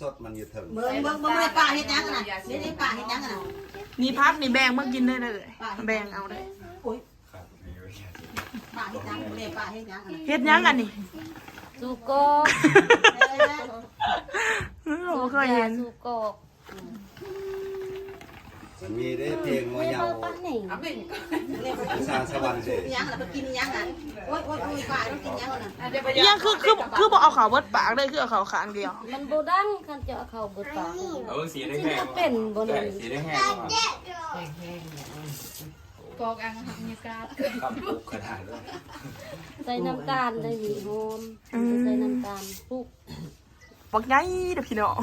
ສົດໆ ມັນຢູ່ເທິງ. ເບິ່ງ ເບິ່ງ ເບິ່ງ ເບິ່ງ ປ້າເຮັດຫຍັງຫັ້ນນະ? ເດ້ ເດ້ ປ້າເຮັດຫຍັງຫັ້ນນະ? ນີ້ຜັກນີ້ແບ່ງມາກິນເດີ ແບ່ງເອົາເດີ. ໂອ້ຍ ປ້າເຮັດຫຍັງ? ເດ້ ປ້າເຮັດຫຍັງຫັ້ນນະ? ເຮັດຫຍັງອັນນີ້? ສູ້ກອກ. ເອີ ບໍ່ເຄີຍເຫັນ. ສູ້ກອກ. ມັນມີເດ້ເພງງົວເຍົາ ສາງສະຫວັນເດ້. ອີຫຍັງລະ? ເພິ່ນກິນອີຫຍັງນະ? ໂອ້ຍ ໂອ້ຍ ໂອ້ຍ ປ້າກິນຫຍັງນະ? ອີຫຍັງ? ຄື ຄື ຄືບໍ່ເອົາເຂົ້າເບິດປາກເລີຍ ຄືເອົາເຂົ້າຂ້າງດຽວ? ມັນບໍ່ດັງ ຄັນຈະເອົາເຂົ້າເບິດປາກ. ເອົາເບິ່ງສີແດງໆ ມັນຊິເປັນບໍ່ນີ້? ສີແດງໆ ກອກອ່າງບັນຍາກາດ ກຳປຸກຂະໜາດເລີຍ. ໃສ່ນ້ຳຕານໄດ້ ມີຫອມ. ອືມ ໃສ່ນ້ຳຕານປຸກ. ບັກໃຫຍ່ເດີ້ພີ່ນ້ອງ.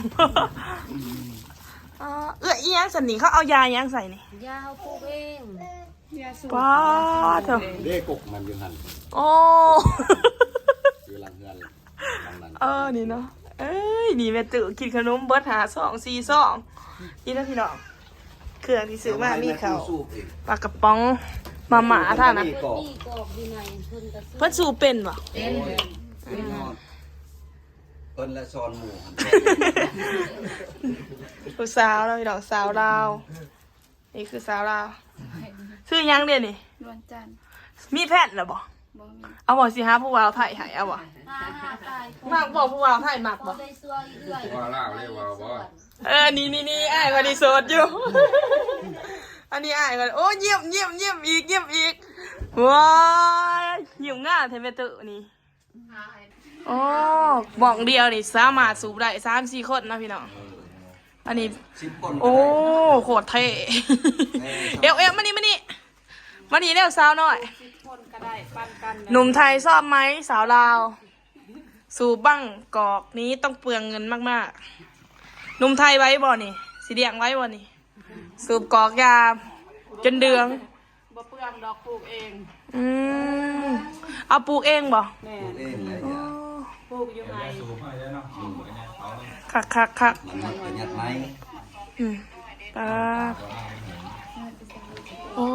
ອ່າ ເອື້ອຍ ອີຫຍັງຊັ້ນນີ້? ເຂົາເອົາຢາຫຍັງໃສ່ນີ້? ຢາເຮົາປູກເອງ. ຢາສູດ. ປ້າດເທີ ເດ້ ກົກມັນຢູ່ຫັ້ນ. ໂອ້ ຢູ່ຫຼັງເຮືອນ ຫຼັງນັ້ນ. ເອີ ນີ້ເນາະ. ເອີຍ ນີ້ແມ່ຕູ້ກິນຂະໜົມເບິດຫ້າຊອງ ສີ່ຊອງ ນີ້ນະພີ່ນ້ອງ. ເຄື່ອງທີ່ຊື້ມາມີເຂົ້າ ປາກະປ໋ອງ ມາມ່າ ທາງນັ້ນ ເພິ່ນສູບເປັນບໍ່? ເປັນ ເພິ່ນລະສອນໝູ່ ຜູ້ສາວເນາະພີ່ນ້ອງ ສາວລາວ. ນີ້ຄືສາວລາວ. ຊື່ຫຍັງເດນີ້? ນວນຈັນ. ມີແຟນແລ້ວບໍ່? ບໍ່ມີ. ເອົາບໍ່ ຊິຫາຜູ້ບ່າວໄທໃຫ້ ເອົາບໍ່? ຫາ ຫາຕາຍ. ມັກບໍ່ ຜູ້ບ່າວໄທມັກບໍ່? ບໍ່ໄດ້ຊ່ວຍເອື້ອຍ. ວ່າລາວເລີຍວ່າບໍ່? ເອີ ນີ້ໆໆ ອ້າຍວ່ານີ້ໂສດຢູ່. ອັນນີ້ອ້າຍວ່າ ໂອ້ ຍິ້ມໆໆ ຍິ້ມອີກ ຍິ້ມອີກ. ວ້າຍ ຍິ້ມງາມແທ້ແມ່ຕູ້ນີ້. ໂອ້ ໝ່ອງດຽວນີ້ສາມາດສູບໄດ້ສາມສີ່ຄົນເນາະພີ່ນ້ອງ. ອັນນີ້ ສິບຄົນ ໂອ້ ໂຄດເທ່. ເອີ ເອວ ເອວ ມານີ້ ມານີ້ ມານີ້ແລ້ວ ສາວນ້ອຍ. ສິບຄົນກໍໄດ້ ປັນກັນ. ໜຸ່ມໄທຊອບໄໝ ສາວລາວ. ສູບບັ້ງກອກນີ້ຕ້ອງເປືອງເງິນມາກໆ. ໜຸ່ມໄທໄຫວບໍ່ນີ້? ຊິລ້ຽງໄຫວບໍ່ນີ້? ສູບກອກຢາຈົນເດືອງ. ບໍ່ເປືອງດອກ ປູກເອງ. ອືມ ເອົາປູກເອງບໍ່? ແມ່ນ ປູກເອງແຫຼະ. ໂອ້ ປູກຢູ່ໄຮ່. ຄັກໆໆ ມັນມັກປະຢັດໄມ້. ອືມ ປາດ ໂອ້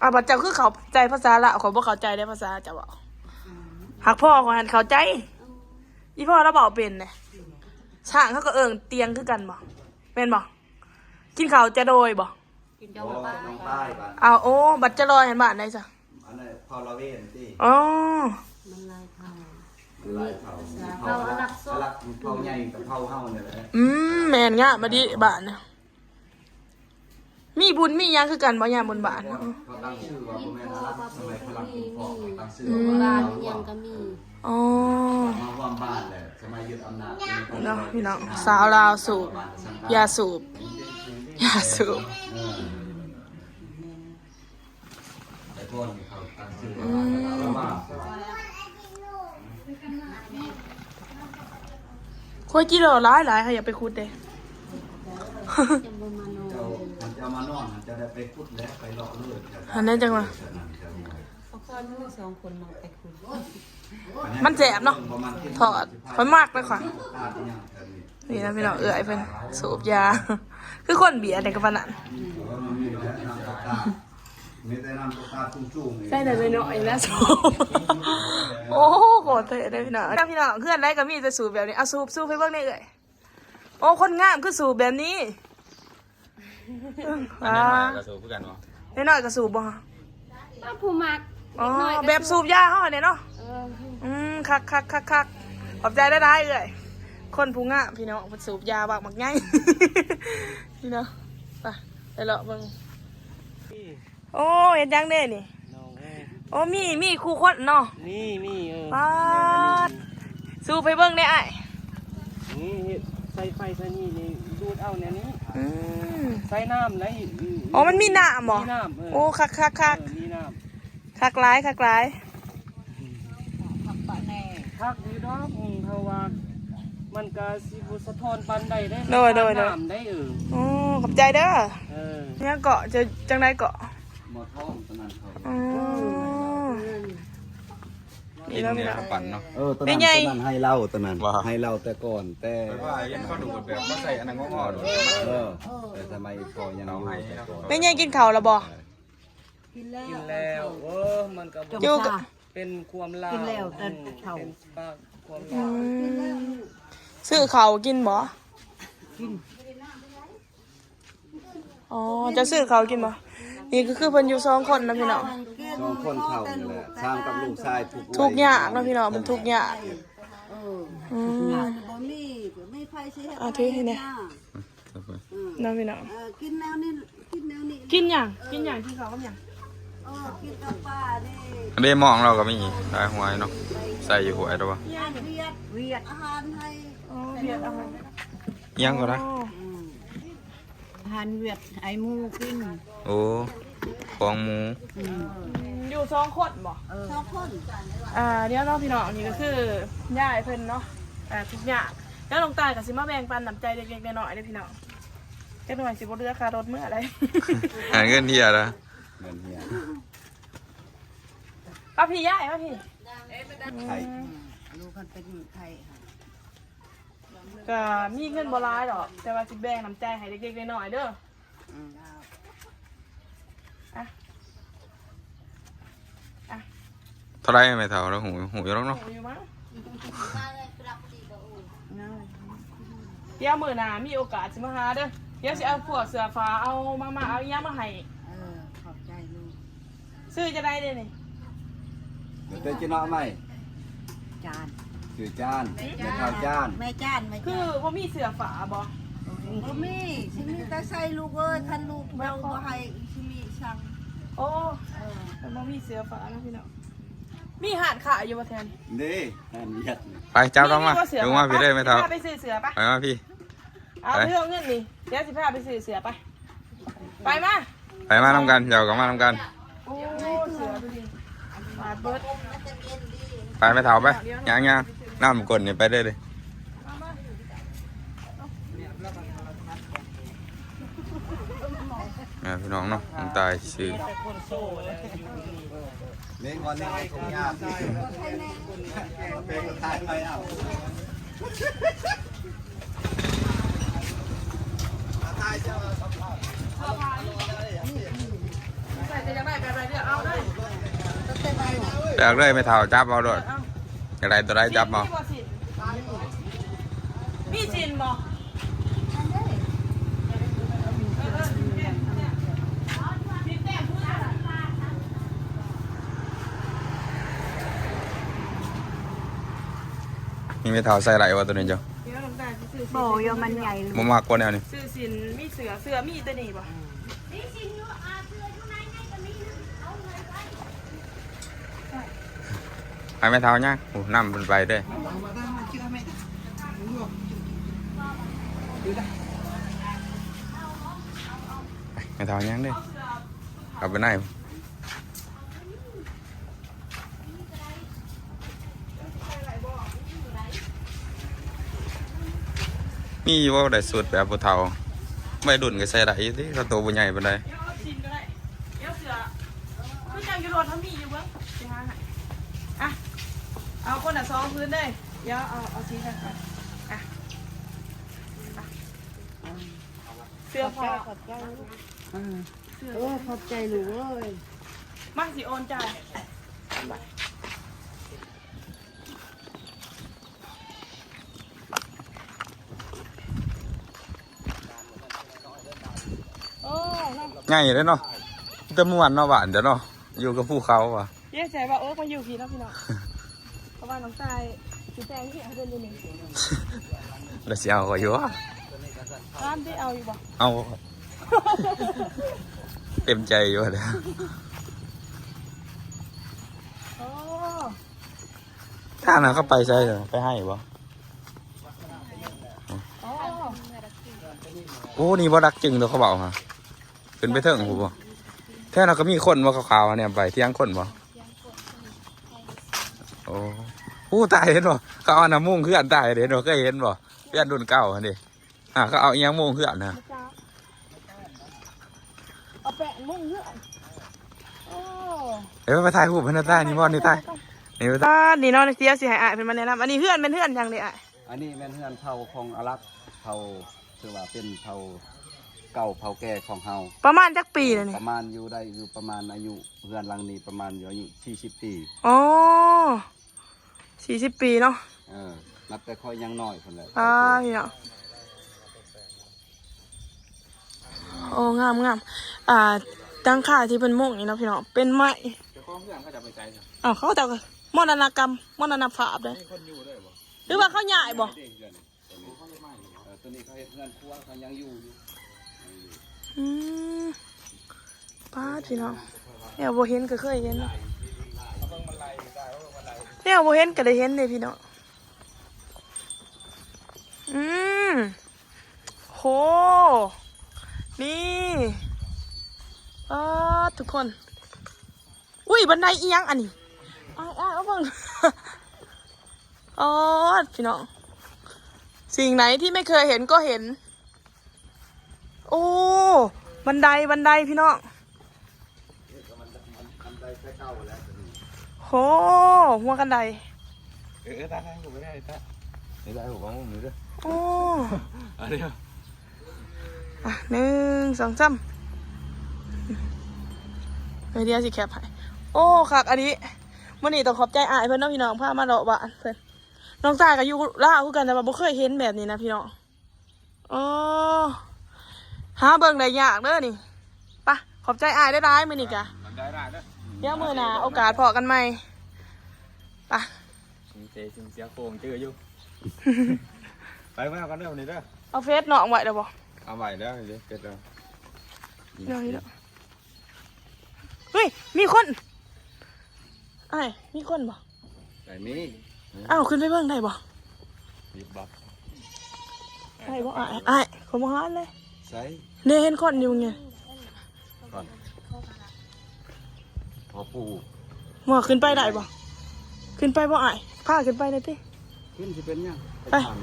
ອາ ບັດເຈົ້າຄືເຂົ້າໃຈພາສາລາວ ຂ້ອຍບໍ່ເຂົ້າໃຈເດ້ພາສາເຈົ້າເວົ້າ. ຫາກພໍ່ຂ້ອຍຫັ້ນເຂົ້າໃຈ. ອີພໍ່ລາວເວົ້າເປັນເດ້. ຊ້າງເຂົາກໍເອີ້ນຕຽງຄືກັນບໍ່? ແມ່ນບໍ່? ກິນເຂົ້າຈະໂດຍບໍ່? ກິນເຂົ້າປາ. ເອົາ ໂອ້ ບັດຈະລອຍຫັ້ນບ້ານໃດຊະ? ອັນນັ້ນເຜົ່າລາເວນຕິ. ອໍ ມັນຫຼາຍເຜົ່າ ມັນຫຼາຍເຜົ່າ. ເຜົ່າອາລັກຊອກ ອາລັກ ເຜົ່າໃຫຍ່ກັບເຜົ່າເຮົານີ້ແຫຼະ. ອືມ ແມ່ນງາມມາດີບ້ານນະ. ມີບຸນມີຫຍັງຄືກັນບໍ່ຍາມບຸນບ້ານ? ເຂົາຕັ້ງຊື່ວ່າບໍ່ແມ່ນອາລັກ ສະໄໝຝຣັ່ງກິນຂອງ ຕັ້ງຊື່ວ່າ ອືມ ບ້ານຫຍັງກໍມີ. ອໍ ມາຮ່ວມບ້ານແຫຼະ ສະໄໝຍຶດອຳນາດເນາະພີ່ນ້ອງ. ສາວລາວສູບຢາສູບ ຢາສູບ. ເອີ ແຕ່ກ່ອນນີ້ເຂົາຕັ້ງຊື່ວ່າ ອືມ ບ້ານ ຄວາຍຈິໂລຫຼາຍໆ ໃຜຢາກໄປຂຸດເດ້. ເຈົ້າ ຄັນເຈົ້າມານອນ ເຈົ້າໄດ້ໄປຂຸດແລ້ວ ໄປເລາະເລີຍ. ອັນນັ້ນຈັ່ງວ່າ ເພາະຂ້ອຍມີສອງຄົນມັກໄປຂຸດ ມັນແຊບເນາະ ທອດ ຂ້ອຍມັກເລີຍຂ້ອຍ. ນີ້ນະພີ່ນ້ອງ ເອື້ອຍເພິ່ນສູບຢາ ຄືຄົນເບຍດໃດກໍປານນັ້ນ. ໃສ່ໄດ້ໜ້ອຍໆ ນະສູບ. ໂອ້ ໂຄດເທ່ເດ້ພີ່ນ້ອງ. ພີ່ນ້ອງ ເຮືອນໃດກໍມີແຕ່ສູບແບບນີ້. ເອົາສູບ ສູບໃຫ້ເບິ່ງແດ່ເອື້ອຍ. ໂອ້ ຄົນງາມຄືສູບແບບນີ້. ເດັກນ້ອຍກໍສູບຄືກັນບໍ່? ເດັກນ້ອຍກໍສູບບໍ່? ຕາມຜູ້ມັກ. ອໍ ເດັກນ້ອຍກໍສູບ ແບບສູບຢາເຮົາຫັ້ນເດເນາະ. ເອີ ອືມ ຄັກໆໆ ຂອບໃຈຫຼາຍໆເອື້ອຍ. ຄົນຜູ້ງາມພີ່ນ້ອງ ເພິ່ນສູບຢາບັກໝາກໃຫຍ່ ພີ່ນ້ອງ. ໄປ ໄປເລາະເບິ່ງ. ໂອ້ ເຮັດຫຍັງເດນີ້? ນ້ອງເອີຍ ໂອ້ ມີ ມີຄູ່ຄົນເນາະ. ມີ ມີ ເອີ ປາດ ສູບໃຫ້ເບິ່ງແດ່ອ້າຍ. ນີ້ເຮັດ ໃສ່ໄຟໃສ່ນີ້ ນີ້ດູດເອົາແນວນີ້. ອືມ ໃສ່ນ້ຳໄດ້. ອໍ ມັນມີນ້ຳບໍ່? ມີນ້ຳ. ເອີ ໂອ້ ຄັກໆໆ ເອີ ມີນ້ຳ. ຄັກຫຼາຍ ຄັກຫຼາຍ. ຄັກຢູ່ດອກ ອືມ ເພາະວ່າມັນກະຊິບໍ່ສະທ້ອນປານໃດເດ້. ໂດຍ ໂດຍ ໂດຍ ນ້ຳໄດ້. ເອີ ໂອ້ ຂອບໃຈເດີ. ເອີ ຫຍັງເກາະ? ຈະຈັ່ງໃດເກາະ? ໝໍ້ທອງຕອນນັ້ນເຂົາ. ອືມ ນີ້ເນາະ ນີ້ເນາະ ກຳປັ່ນເນາະ. ເອີ ຕອນນັ້ນ ຕອນນັ້ນໃຫ້ເຫຼົ້າ ຕອນນັ້ນໃຫ້ເຫຼົ້າແຕ່ກ່ອນ ແຕ່ວ່າເຫັນເຂົາດູດແບບມາໃສ່ອັນນັ້ນງໍໆ. ເອີ ແຕ່ສະໄໝພໍ່ຍັງຢູ່ແຕ່ກ່ອນ. ແມ່ໃຫຍ່ກິນເຂົ້າແລ້ວບໍ່? ກິນແລ້ວ ກິນແລ້ວ. ເອີ ມັນກໍບໍ່ ຢູ່ກັບ ເປັນຄວາມລາວ ກິນແລ້ວແຕ່ເຖົ້າ ເປັນປາກຄວາມລາວ. ອືມ ຊື້ເຂົ້າກິນບໍ່? ກິນ. ອໍ ເຈົ້າຊື້ເຂົ້າກິນບໍ່? ນີ້ກໍຄືເພິ່ນຢູ່ສອງຄົນນະພີ່ນ້ອງ. ສອງຄົນເຖົ້ານີ້ແຫຼະ ສ້າງກັບລູກຊາຍທຸກ ທຸກຍາກເນາະພີ່ນ້ອງ ມັນທຸກຍາກ. ເອີ ອືມ ບໍ່ມີ ບໍ່ມີໃຜຊິເຮັດ ເອົາຖືໃຫ້ແດ່. ເນາະພີ່ນ້ອງ. ເອີ ກິນແນວນີ້ ກິນແນວນີ້. ກິນຫຍັງ? ເອີ ກິນຫຍັງ? ກິນເຂົ້າກັບຫຍັງ? ເອີ ກິນກັບປານີ້. ອັນນີ້ໝອງລາວກໍມີ ຫຼາຍຫວຍເນາະ ໃສ່ຢູ່ຫວຍດອກວ່າ. ຫວຽດ ຫວຽດ ອາຫານໄທ. ອໍ ຫວຽດອາຫານ ຫຍັງກໍໄດ້. ອືມ ອາຫານຫວຽດໃຫ້ໝູກິນ. ໂອ້ ຂອງໝູ. ອືມ ຢູ່ສອງຄົນບໍ່? ເອີ ສອງຄົນ. ອ່າ ດຽວເນາະພີ່ນ້ອງ ນີ້ກໍຄືຍາຍເພິ່ນເນາະ ອ່າ ທຸກຍາກ ແລ້ວນ້ອງຕາຍກໍຊິມາແບ່ງປັນນ້ຳໃຈເລັກໆນ້ອຍໆເດ້ພີ່ນ້ອງ. ຈັກໜ່ອຍຊິບໍ່ເຫຼືອຄ່າລົດເມືອໃດ. ຫາເງິນເທື່ອລະ ເງິນເທື່ອ. ມາພີ່ ຍາຍມາພີ່. ໄຂ່ ອືມ ລູກຄັນເປັນໄຂ້ຫັ້ນ ກໍມີເງິນບໍ່ຫຼາຍດອກ ແຕ່ວ່າຊິແບ່ງນ້ຳໃຈໃຫ້ເລັກໆນ້ອຍໆເດີ. ອືມ ເທົ່າໃດແມ່ເຖົ້າ? ລາວຮູ້ ຮູ້ຢູ່ດອກເນາະ. ຮູ້ຢູ່ມັ້ງ. ດຽວມື້ໜ້າມີໂອກາດຊິມາຫາເດີ. ດຽວຊິເອົາພວກເສື້ອຜ້າ ເອົາມາ ມາເອົາອີ່ຫຍັງມາໃຫ້. ເອີ ຂອບໃຈລູກ. ຊື່ຈັ່ງໃດເດນີ້? ເດ ເດ ຈະເນາະໄມ້ ຈານ ຊື່ຈານ. ແມ່ຈານ ແມ່ເຖົ້າຈານ ແມ່ຈານ ແມ່ຈານ. ຄືບໍ່ມີເສື້ອຜ້າບໍ່? ບໍ່ມີ ຊິມີແຕ່ໃສ່ລູກເອີຍ. ຄັນລູກເຮົາບໍ່ໃຫ້ຊິມີສັງ. ໂອ້ ເອີ ມັນບໍ່ມີເສື້ອຜ້າເນາະພີ່ນ້ອງ. ມີຮ້ານຂາຍຢູ່ບໍ່ແຖວນີ້? ເດ້ ຮ້ານວຽດ. ໄປ ຈັບລອງມາ ລົງມາພີ້ເດີແມ່ເຖົ້າ. ພາໄປຊື້ເສື້ອໄປ ໄປມາພີ້. ເອົາ ໄປ ເອົາເງິນນີ້ ດຽວຊິພາໄປຊື້ເສື້ອ ໄປ ໄປມາ ໄປມານຳກັນ ເຈົ້າກໍມານຳກັນ. ໂອ້ ເສື້ອຕົວນີ້ ຂາດເບິດ. ໄປແມ່ເຖົ້າໄປ ຍ່າງໆ ນ້ຳກົ້ນນີ້ໄປເລີຍເດ້. ອ່າ ພີ່ນ້ອງເນາະ ນ້ອງຕາຍຊື່ ເລງກ່ອນ ເລງໃນທົ່ງຫຍ້າ ເປັນກະຕ່າຍໄປເອົາ. ເລືອກເລີຍແມ່ເຖົ້າ ຈັບເອົາໂລດ. ຢາກໄດ້ຕົວໃດຈັບເອົາ. ມີຊິນບໍ່? ນີ້ແມ່ເຖົ້າໃສ່ໄດ້ບໍ່ຕົວນີ້ເຈົ້າ? ບໍ່ ມັນໃຫຍ່ ບໍ່ມັກກວ່າແນວນີ້. ຊື້ຊິນ ມີເສື້ອ ເສື້ອມີແຕ່ນີ້ບໍ່? ໃຫ້ແມ່ເຖົ້າຍ່າງ ໂອ້ ນ້ຳເພິ່ນໄປເດ້. ແມ່ເຖົ້າຍ່າງເດ້ ເຂົ້າໄປໃນ. ມີຢູ່ບໍ່ ໄດ້ຊຸດແບບຜູ້ເຖົ້າ? ໄວລຸ້ນກໍໃສ່ໄດ້ຢູ່ຕິ ຄັນໂຕບໍ່ໃຫຍ່ປານໃດ. ດຽວເອົາຊິນກໍໄດ້ ດຽວເສື້ອ ຄືຈັ່ງຢູ່ລົດເຮົາມີຢູ່ເບິ່ງ ຊິຫາໃຫ້. ອ່ະ ເອົາຄົນລະສອງພື້ນເດ້. ດຽວເອົາ ເອົາສີນັ້ນກ່ອນ. ອ່ະ ອ່ະ ເສື້ອຜ້າ ຂອບໃຈ ຂອບໃຈລູກ. ເອີ ຂອບໃຈລູກເອີຍ. ມາ ຊິໂອນຈ່າຍ. ໂອ້ ໃຫຍ່ເດ້ເນາະ ແຕ່ມ່ວນເນາະ ບ້ານເຈົ້າເນາະ ຢູ່ກັບພູເຂົາວ່າ. ເຢ້ ໃສ່ວ່າໂອກມາຢູ່ພີ້ເນາະພີ່ນ້ອງ ເພາະວ່ານ້ອງຕາຍຊິແຕ່ງເຮືອນຢູ່ນີ້ ແລ້ວຊິເອົາຂ້ອຍຢູ່ຫວາ? ຖາມຕິ ເອົາຢູ່ບໍ່? ເອົາ ເຕັມໃຈຢູ່ແລ້ວ. ໂອ້ ທ່ານນະ ເຂົາໄປໃສ? ໄປໃຫ້ບໍ່? ໂອ້ ໂອ້ ນີ້ບໍ່ ດັກຈຶງໂຕ ເຂົາເວົ້າຫາ ຂຶ້ນໄປເທິງພຸ້ນບໍ່? ແຖວນັ້ນກໍມີຄົນບໍ່ ຂາວໆ ແນມໄປ ຖຽງຄົນບໍ່? ໂອ້ ຜູ້ຕາຍ ເຫັນບໍ່? ເຂົາເອົານ້ຳມຸງເຮືອນຕາຍເດ້ ເຫັນບໍ່? ເຄີຍເຫັນບໍ່? ເຮືອນລຸ້ນເກົ່າຫັ້ນເດ້. ອ່າ ເຂົາເອົາອີ່ຫຍັງມຸງເຮືອນນະ? ເອົາແປ້ງມຸງເຮືອນ. ໂອ້ ເອີ ໄປຖ່າຍຮູບໃຫ້ນະ ຕາຍ ນີ້ບໍ່ ນີ້ຕາຍ ນີ້ ຕາຍ ນີ້ເນາະ. ດຽວຊິໃຫ້ອ້າຍເພິ່ນມາແນະນຳ. ອັນນີ້ເຮືອນ ແມ່ນເຮືອນຫຍັງເດອ້າຍ? ອັນນີ້ແມ່ນເຮືອນເຜົ່າຂອງອາຣັກ ເຜົ່າ ຖືວ່າເປັນເຜົ່າເກົ່າເຜົ່າແກ່ຂອງເຮົາ. ປະມານຈັກປີແລ້ວນີ້? ປະມານຢູ່ໄດ້ຢູ່ປະມານອາຍຸເຮືອນຫຼັງນີ້ປະມານຢູ່ອາຍຸສີ່ສິບປີ. ອໍ ສີ່ສິບປີເນາະ. ເອີ ນັບແຕ່ຂ້ອຍຍັງນ້ອຍພຸ້ນແຫຼະ. ອ່າ ພີ່ນ້ອງ ໂອ້ ງາມໆ. ອ່າ ຫຼັງຄາທີ່ເພິ່ນມຸງນີ້ເນາະ ພີ່ນ້ອງ ເປັນໄມ້. ເຈົ້າຂອງເຮືອນເຂົາຈະໄປໃສ? ອ້າວ ເຂົາເຈົ້າກໍມໍລະນະກຳ ມໍລະນະພາບເດ້. ມີຄົນຢູ່ເດ້ບໍ່? ຫຼືວ່າເຂົາຍ້າຍບໍ່? ເອີ ຕົວນີ້ເຂົາເຮັດເຮືອນຄົວ ເຂົາຍັງຢູ່ຢູ່. ອືມ ປາດ ພີ່ນ້ອງ ແນວບໍ່ເຫັນກໍເຄີຍເຫັນ ແນວບໍ່ເຫັນກໍໄດ້ເຫັນເດ້ພີ່ນ້ອງ. ອືມ ໂຫ ນີ້ ປາດ ທຸກຄົນ. ອຸ້ຍ ບັນໄດອີ່ຫຍັງອັນນີ້? ອ້າຍໆ ເອົາເບິ່ງ. ອໍ ພີ່ນ້ອງ ສິ່ງໃດທີ່ໄມ່ເຄີຍເຫັນກໍເຫັນ. ໂອ້ ບັນໄດ ບັນໄດ ພີ່ນ້ອງ. ໂຫ ຫົວຄັນໄດ. ເອີ ຕາ ຖ່າຍຮູບໄວ້ເດີ ຕາ ນີ້ ຖ່າຍຮູບເອົາມຸມນີ້ເດີ. ໂອ້ ເອົາເດີ ອ່ະ ໜຶ່ງ ສອງ ສາມ ເອີ ດຽວຊິແຄບໃຫ້. ໂອ້ ຄັກອີ່ຫຼີ. ມື້ນີ້ຕ້ອງຂອບໃຈອ້າຍເພິ່ນເນາະພີ່ນ້ອງ ພາມາເລາະບ້ານເພິ່ນ. ນ້ອງຕາກໍຢູ່ລາວຄືກັນ ແຕ່ວ່າບໍ່ເຄີຍເຫັນແບບນີ້ນະພີ່ນ້ອງ. ໂອ້ ຫາເບິ່ງໄດ້ຍາກເດີນີ້. ປະ ຂອບໃຈອ້າຍຫຼາຍໆ ມື້ນີ້ກະ ຂອບໃຈຫຼາຍເດີ. ດຽວມື້ໜ້າໂອກາດພໍ້ກັນໃໝ່. ປະ ຊິເສຍ ຊິເສຍໂຄ້ງຈື່ຢູ່. ໄປ ມາກັນເດີນີ້ເດີ. ເອົາເຟສນ້ອງໄວ້ແລ້ວບໍ່? ເອົາໄວ້ແລ້ວນີ້ເດ້ ເຟສເຮົາ. ເດີ ເຮີ້ຍ ມີຄົນ ອ້າຍ ມີຄົນບໍ່? ໄດ້ມີ. ອ້າວ ຂຶ້ນໄປເບິ່ງໄດ້ບໍ່? ຕິດບັດ. ໄດ້ບໍ່ອ້າຍ? ອ້າຍ ຂ້ອຍບໍ່ເຫັນເລີຍ. ໃສ? ເດ້ ເຫັນຄົນຢູ່ນີ້. ກ່ອນ ພໍ່ປູ່ ວ່າຂຶ້ນໄປໄດ້ບໍ່? ຂຶ້ນໄປບໍ່ອ້າຍ? ພາຂຶ້ນໄປແດ່ຕິ. ຂຶ້ນ ຊິເປັນຫຍັງ? ໄປ ໄປຖາມ.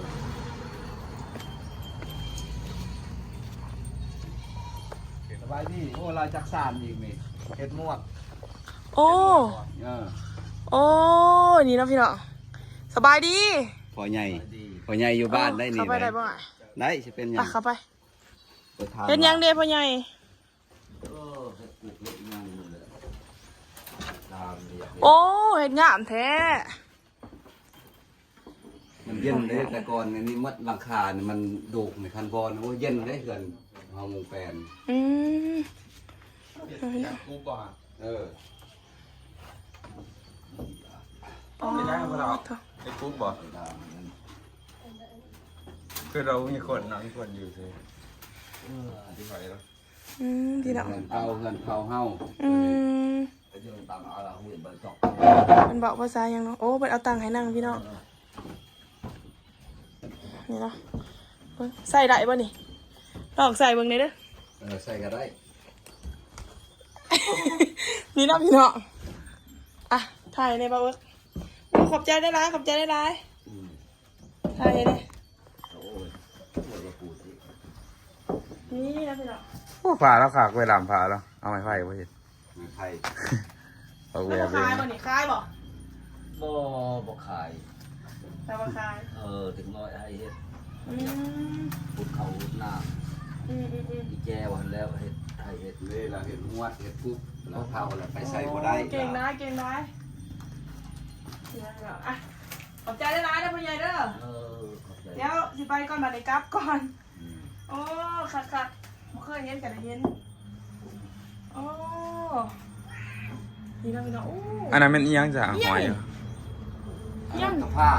ສະບາຍດີ. ໂອ້ ລາຍຈັກສານອີກນີ້ ເຮັດໝວກ. ໂອ້ ເອີ ໂອ້ ນີ້ເນາະພີ່ນ້ອງ. ສະບາຍດີ ພໍ່ໃຫຍ່. ສະບາຍດີ. ພໍ່ໃຫຍ່ຢູ່ບ້ານໄດ້ນີ້. ເຂົ້າໄປໄດ້ບໍ່ອ້າຍ? ໄດ້ ຊິເປັນຫຍັງ? ໄປ ເຂົ້າໄປ. ໄປຖາມ ເຮັດຫຍັງເດ້ພໍ່ໃຫຍ່? ເອີ ເຮັດກຸກເຮັດຫຍັງນີ້ແຫຼະ. ຕາມເຮັດ. ໂອ້ ເຮັດງາມແທ້. ມັນເຢັນເດ້ ແຕ່ກ່ອນນີ້ໝົດຫຼັງຄານີ້ມັນໂດກໃນຄັນບອນ. ໂອ້ ເຢັນເດ້ ເຮືອນເຮົາມຸງແປນ. ອືມ ເຮັດຫຍັງ ກຸບບໍ່? ເອີ ອໍ ເຮັດຫຍັງ ເຮັດກຸບບໍ່? ຄືເຮົາມີຄົນເນາະ ມີຄົນຢູ່ຊື່. ເອີ ອະທິບາຍແລ້ວ. ອືມ ພີ່ນ້ອງ ເຮືອນເກົ່າ ເຮືອນເຜົ່າເຮົາ. ອືມ ເພິ່ນເວົ້າພາສາຫຍັງເນາະ? ໂອ້ ເພິ່ນເອົາຕັ່ງໃຫ້ນັ່ງພີ່ນ້ອງ. ນີ້ເນາະ ເບິ່ງ ໃສ່ໄດ້ບໍ່ນີ້? ລອງໃສ່ເບິ່ງແດ່ເດີ. ເອີ ໃສ່ກໍໄດ້. ນີ້ເນາະພີ່ນ້ອງ. ອ່ະ ຖ່າຍແດ່ບ່າວເອິກ. ໂອ້ ຂອບໃຈຫຼາຍໆ ຂອບໃຈຫຼາຍໆ. ອືມ ຖ່າຍໃຫ້ແດ່. ໂອ້ຍ ນີ້ນະພີ່ນ້ອງ. ໂອ້ ຜ້າລາວຄັກເວີຍ ລາມຜ້າລາວ. ເອົາໄມ້ໄຜ່ບໍ່ເຮັດ? ໄມ້ໄຜ່. ເອົາແບບ ເອົາຂາຍບໍ່ນີ້? ຂາຍບໍ່? ບໍ່ ບໍ່ຂາຍ. ແຕ່ວ່າຂາຍ. ເອີ ເດັກນ້ອຍໃຫ້ເຮັດ. ອືມ ປຸກເຂົ້າເຮັດນາ. ອືມໆໆ ອີແຈວຫັ້ນແລ້ວເຮັດ ໃຫ້ເຮັດ. ນີ້ລະເຮັດຫວດ ເຮັດປຸກ ລະເຖົ້າລະໄປໃສ່ບໍ່ໄດ້. ເກັ່ງຫຼາຍ ເກັ່ງຫຼາຍ. ອ່ະ ຂອບໃຈຫຼາຍໆເດີພໍ່ໃຫຍ່ເດີ. ເອີ ຂອບໃຈ. ດຽວຊິໄປກ່ອນ ບາດນີ້ກັບກ່ອນ. ອືມ ໂອ້ ຄັກໆ ບໍ່ເຄີຍເຫັນກໍໄດ້ເຫັນ. ໂອ້ ນີ້ເນາະ ນີ້ເນາະ. ໂອ້ ອັນນັ້ນແມ່ນອີ່ຫຍັງຈ້ະ? ຫອຍ. ອີ່ຫຍັງ? ອັນນັ້ນກະພ້າ.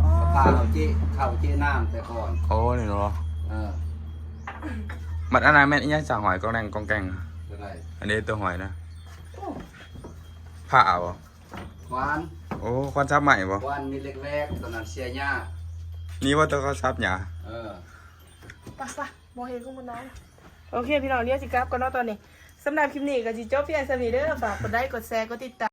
ອໍ ກະພ້າເຮົາເຈະເຂົ້າເຈະນ້ຳແຕ່ກ່ອນ. ໂອ້ ນີ້ເນາະ. ເອີ ບັດອັນນັ້ນແມ່ນອີ່ຫຍັງຈ້ະ? ຫອຍກອງແກງກອງແກງ. ຕົວໃດ? ອັນນີ້ຕົວຫອຍນະ. ໂອ້ ພ້າບໍ່? ຄວານ. ໂອ້ ຄວານສັບໄມ້ບໍ່? ຄວານມີເຫຼັກແຫຼກ ຕອນນັ້ນເສຍຫຍ້າ. ນີ້ບໍ່ ຕົວເຂົາສັບຫຍ້າ? ເອີ ໄປໆ ບໍ່ເຫັນຂອງມັນນານ. ໂອເຄພີ່ນ້ອງ ດຽວຊິກັບກ່ອນເນາະຕອນນີ້. ສຳລັບຄລິບນີ້ກໍຊິຈົບພຽງສ່ຳນີ້ເດີ. ຝາກກົດໄລ ກົດແຊ ກົດຕິດຕາມ.